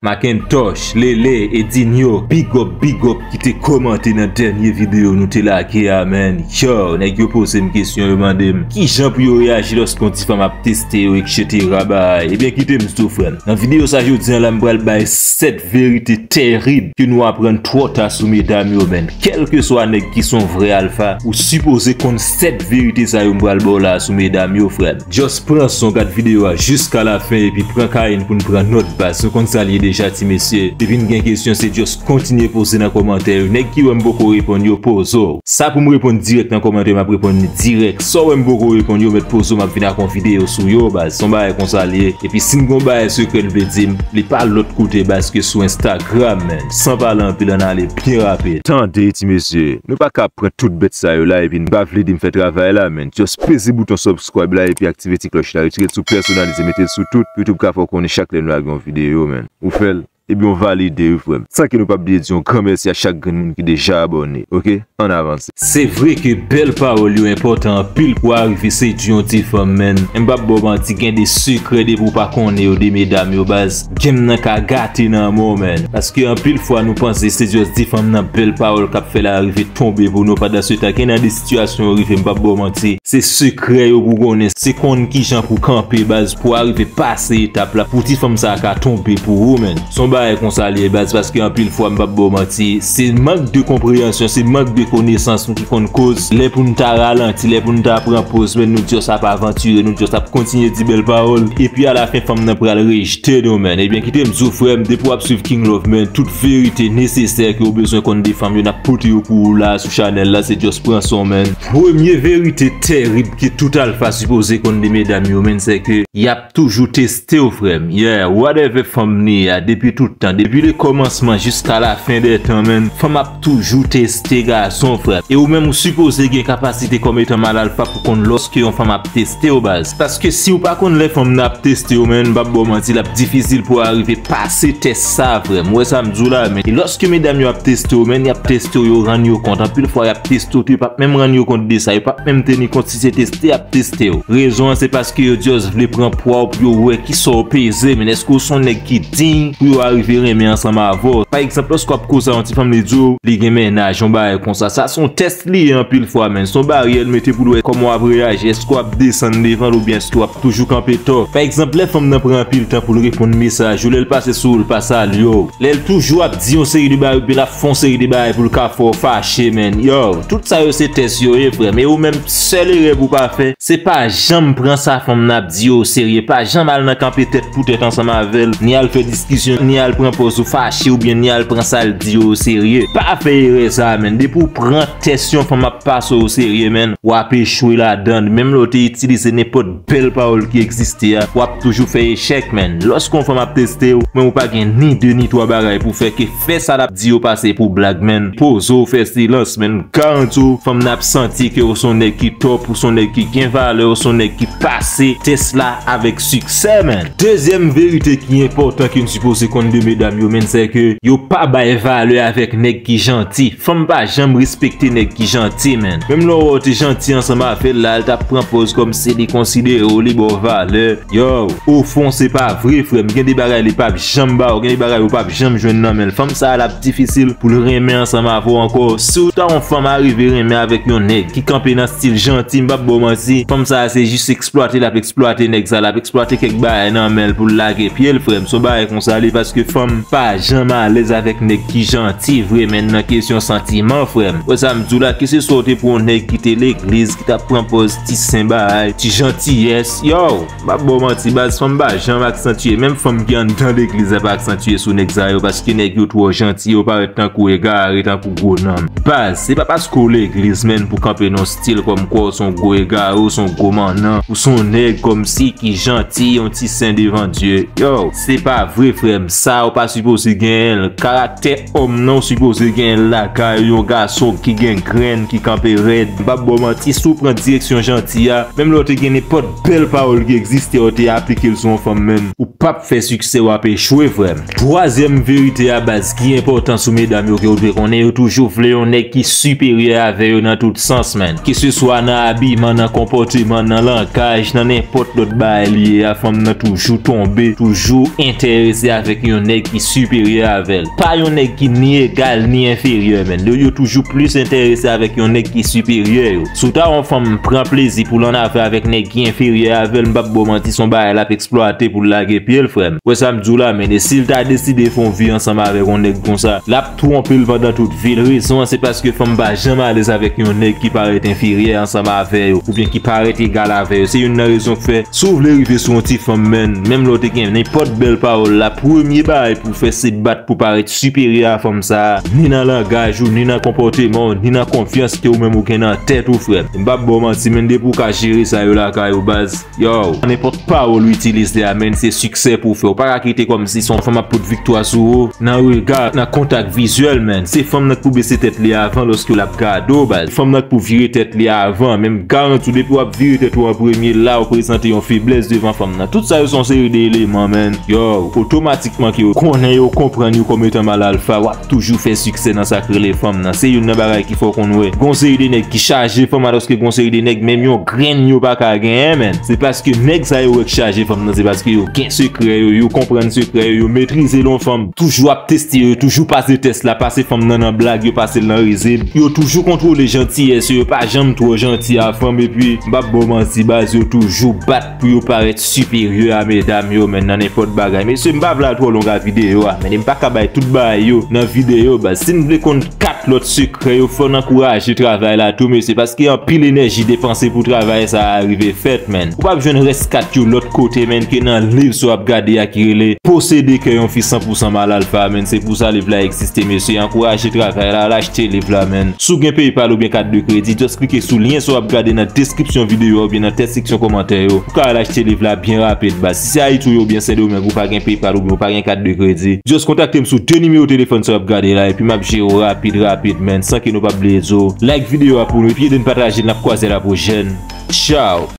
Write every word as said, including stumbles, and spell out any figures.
Macintosh, Lele, Edinho, big up, big up ki te kòmante nan dènye videyo nou te lage a, man. Yo, nèg yo poze m kesyon, yo mande m kijan pou yo reyaji lòske yon ti fanm ap teste yo, et cetera bay. Ebyen, kite m di w, frè m. Nan videyo sa jodi a la, m pral bay sèt verite tèrib ke nou aprann twò ta sou medam yo, man. Kèlkeswa nèg ki se yon vrè alfa, ou sipoze konn sèt verite sa yo m pral ba w la sou medam yo, frè m. Just pran son, gad videyo a jiska lafen, epi pran kaye n pou n pran nòt, baz. Nou konn sa l ye deja, ti mesye. Depi n gen kesyon, se just kontinye poze nan kòmantè yo. Nèg ki wè m poko reponn yo, poze w. Sa pou m reponn dirèk nan kòmantè, m ap reponn li dirèk. Sa w wè m poko reponn yo, mèt poze w, m ap vin ak yon videyo sou yo, baz. Se yon bagay konsa l ye. Epi si n gen yon bagay sekrè n vle di m, li pa lòt kote, baz, ke sou Instagram, man. San pale anpil, ann ale byen rapid. Tande, ti mesye, nou pa ka pran tout bèt sa yo la, epi n pa vle di m fè travay la, man. Just peze bouton subscribe la, epi aktive ti klòch la, retire l sou pèsonalize, mete l sou tout, pou YouTube ka fè w konnen chak lè n lage yon videyo, man. Ou fè l, ebyen w valide wi, frè m. San ke nou p ap bliye di yon gran mèsi a chak grenn moun ki deja abòne, oke? Ann avanse. Se vre ke bèl pawòl yo enpòtan anpil pou w arive sedui yon ti fanm, man. Men m p ap ba w manti, gen de sekrè depi w pa konnen yo de medam yo, baz. Game nan ka gate nan men w, man. Paske anpil fwa nou panse se just di fanm nan bèl pawòl k ap fè l arive tonbe pou nou. Pandansetan, gen nan de sitiyasyon yo rive, m p ap ba w manti, se sekrè yo pou konnen, se konn kijan pou kanpe, baz, pou arive pase etap la, pou ti fanm sa a ka tonbe pou ou, man. Se yon bagay konsa l ye, baz, paske anpil fwa, m p ap ba w manti, se mank de konpreyansyon, se mank de konesans nou ki konn koz lè pou n ta ralanti, lè pou n ta pran poz, men nou just ap avantire, nou just ap kontinye di bèl pawòl, epi alafen fanm nan pral rejte nou, man. Ebyen, kite m di w, frè m, depi w ap swiv King Love, man, tout verite nesesè ke w bezwen konn de fanm yo, n ap pote yo pou ou la sou chanèl la, se just pran son, man. Premye verite tèrib ke tout alfa sipoze konn de medam yo, man, se ke y ap toujou teste w, frè m. Yeah, whatever fanm li ye a, depi tout tan, depi le kòmansman jiska la fen dè tan, man, fanm ap toujou teste gason, frè m. E ou menm, ou sipoze gen kapasite kòm etan mal alfa pou konn lòske yon fanm ap teste w, baz. Paske si w pa konn lè fanm nan ap teste w, man, m p ap ba w manti, l ap difisil pou w arive pase tès sa, frè m. Ou wè sa m di w la, man. E lòske medam yo ap teste w, man, y ap teste w, yo rann yo kont. Anpil fwa, y ap teste w tou, yo p ap menm rann yo kont de sa, yo p ap menm teni kont si se teste y ap teste w. Rezon an, se paske yo just vle pran pwa w pou yo wè kisa w peze, man. Èske w se yon nèg ki diy pou yo arive renmen ansanm avè w? Pa egzanp, lòske w ap koze a yon ti fanm, li di w li gen mennaj, yon bagay konsa. Sa se yon tès li ye anpil fwa, man. Se yon baryè l mete pou l wè kòman w ap reyaji. Èske w ap desann devan l oubyen èske w ap toujou kanpe tò? Pa egzanp, lè fanm nan pran anpil tan pou l reponn mesaj ou, lè l pase sou ou, l pa salye w, lè l toujou ap di yon seri de bagay oubyen l ap fè yon seri de bagay pou l ka fè w fache, man. Yo, tout sa yo se tès yo ye, frè m. E ou menm, sèl erè pou w pa fè, se pa janm pran sa fanm nan ap di yo oserye. Pa janm al nan kanpe tèt pou tèt ansanm avè l, ni al fè diskisyon, ni al pran pòz ou fache oubyen ni al pran sa l di yo oserye. Pa fè erè sa, man. Depi w pran tès yon fanm ap pase w oserye, man, w ap echwe ladan l. Menm lè w te itilize nenpòt bèl pawòl ki egziste a, w ap toujou fè echèk, man. Lòske yon fanm ap teste w, men ou pa gen ni de ni twa bagay pou fè ke fè sa l ap di yo pase pou blag, man. Poze w, fè silans, man. M garanti w, fanm nan ap santi ke w se yon nèg ki top, w se yon nèg ki gen valè, w se yon nèg ki pase tès la avèk siksè, man. Dezyèm verite ki enpòtan ke n sipoze konn de medam yo, man, se ke yo pa bay valè avèk nèg ki janti. Fanm pa janm respekte nèg ki janti, man. Menm lè w wè w te janti ansanm avè l la, l t ap pran pòz kòmsi li konsidere w, li ba w valè. Yo, ofon, se pa vre, frè m. Gen de bagay li p ap janm ba w, gen de bagay ou p ap janm jwenn nan men l. Fanm sa a, l ap difisil pou l renmen ansanm avè w ankò. Si w ta yon fanm arive renmen avèk yon nèg ki kanpe nan stil janti, m p ap ba w manti, fanm sa a se jis eksplwate l ap eksplwate nèg sa, l ap eksplwate kèk bagay nan men l pou l lage pye l, frè m. Se yon bagay konsa li, paske fanm pa janm alèz avèk nèg ki janti vre, men nan kesyon santiman, frè m. Wè sa m di w la, keseswa w te pran yon nèg ki te legliz, ki t ap pran pòz ti sen bagay, ti jantiyès, yo, m p ap ba w manti, baz, fanm pa janm aksantye. Menm fanm ki anndan legliz la pa aksantye sou nèg sa yo, paske nèg yo twò janti, yo parèt tankou egare, tankou gwo nanm. Baz, se pa paske w legliz, man, pou kanpe nan yon stil kòmkwa w se yon gwo egare, w se yon gwo mannan, w se yon nèg kòmsi ki janti, yon ti sen devan Dye. Yo, se pa vre, frè m. Sa, w pa sipoze genyen l. Karaktè òm nan, w sipoze genyen l lakay yon gason ki gen grenn, ki kanpe rèd. M p ap ba w manti, si w pran direksyon janti a, menm lè w te gen nenpòt bèl pawòl ki egziste, w te aplike l sou yon fanm, man, ou p ap fè siksè, w ap echwe, frè m. Twazyèm verite a, baz, ki enpòtan sou medam yo ke w dwe konnen, yo toujou vle yon nèg ki siperyè avè yo nan tout sans, man. Keseswa nan abiman, nan konpòteman, nan langaj, nan nenpòt lòt bagay li ye a, fanm nan toujou tonbe, toujou enterese avèk yon yon nèg ki siperyè avè l. Pa yon nèg ki ni egal ni enferyè, menn. Yo, yo toujou plis enterese avèk yon nèg ki siperyè yo. Si w ta wè yon fanm pran plezi pou l annafè avèk nèg ki enferyè avè l, m p ap ba w manti, se yon bagay l ap eksplwate pou l lage pye l, frè m. Wè sa m di w la, menn. E si l ta deside fè yon vi ansanm avèk yon nèg konsa, l ap twonpe l pandan tout vi l. Rezon an, se paske fanm pa janm alèz avèk yon nèg ki parèt enferyè ansanm avè yo, oubyen ki parèt egal avè yo. Se youn nan rezon k fè, si w vle rive sou yon ti fanm, menn, menm lè w te gen nenpòt bèl pawòl la, premye bagay pou w fè, se bat pou parèt siperyè a fanm sa a, ni nan langaj ou, ni nan konpòteman w, ni nan konfyans ke ou menm ou gen nan tèt ou, frè m. M p ap ba w manti, menn, depi w ka jere sa yo lakay ou, baz, yo, nenpòt pawòl ou itilize a, menn, se siksè pou w fè. Ou pa ka kite kòmsi se yon fanm ap pote viktwa sou ou nan rega, nan kontak vizyèl, menn. Se fanm nan k pou bese tèt li avan lòske l ap gade w, baz. Fanm nan k pou vire tèt li avan. Men m garanti w, depi w ap vire tèt ou an premye, la w prezante yon feblès devan fanm nan. Tout sa yo se yon seri de eleman, menn. Yo, otomatikman ke yo konnen, yo konprann yo kòm etan mal alfa, w ap toujou fè siksè nan sa k rele fanm nan. Se youn nan bagay ki fè w konn wè gon seri de nèg ki chaje fanm, alòske gon seri de nèg, menm yon grenn yo pa ka genyen, menn. Se paske nèg sa yo wè k chaje fanm nan, se paske yo gen sekrè yo, yo konprann sekrè yo, yo metrize l. Yon fanm toujou ap teste yo, yo toujou pase tès la, pase fanm nan nan blag, yo pase l nan rizib. Yo toujou kontwole jantiyès yo, yo pa janm twò janti a fanm, epi m p ap ba w manti, baz, yo toujou bat pou yo parèt siperyè a medam yo, menn, nan nenpòt bagay. Mesye, m pa vle al twò long a videyo a, menn, e m pa ka bay tout bagay yo nan videyo, baz. Si n vle konn kat lòt sekrè yo, fò n ankouraje travay la tou, mesye, paske anpil enèji depanse pou travay sa a rive fèt, menn. Ou p ap jwenn rès kat yo lòt kote, menn, ke nan liv sa w ap gade a ki rele Posede kè yon fi san pou san mal alfa, menn. Se pou sa liv la egziste, mesye. Ankouraje travay la, al achte liv la, menn. Si w gen PayPal oubyen kat de kredi, just klike sou lyen sa w ap gade nan deskripsyon videyo a oubyen nan tèt seksyon kòmantè yo. Ou ka al achte liv la byen rapid, baz. Si se Ayiti w ye oubyen Sendomeng, ou pa gen PayPal oubyen ou pa gen kat de kredi, just kontakte m sou de nimewo telefòn sa w ap gade la, epi m ap jere w rapid, rapid, menn, san ke nou p ap bliye di w like videyo a pou nou, epi ede n pataje l, n ap kwaze la pwochèn. Ciao!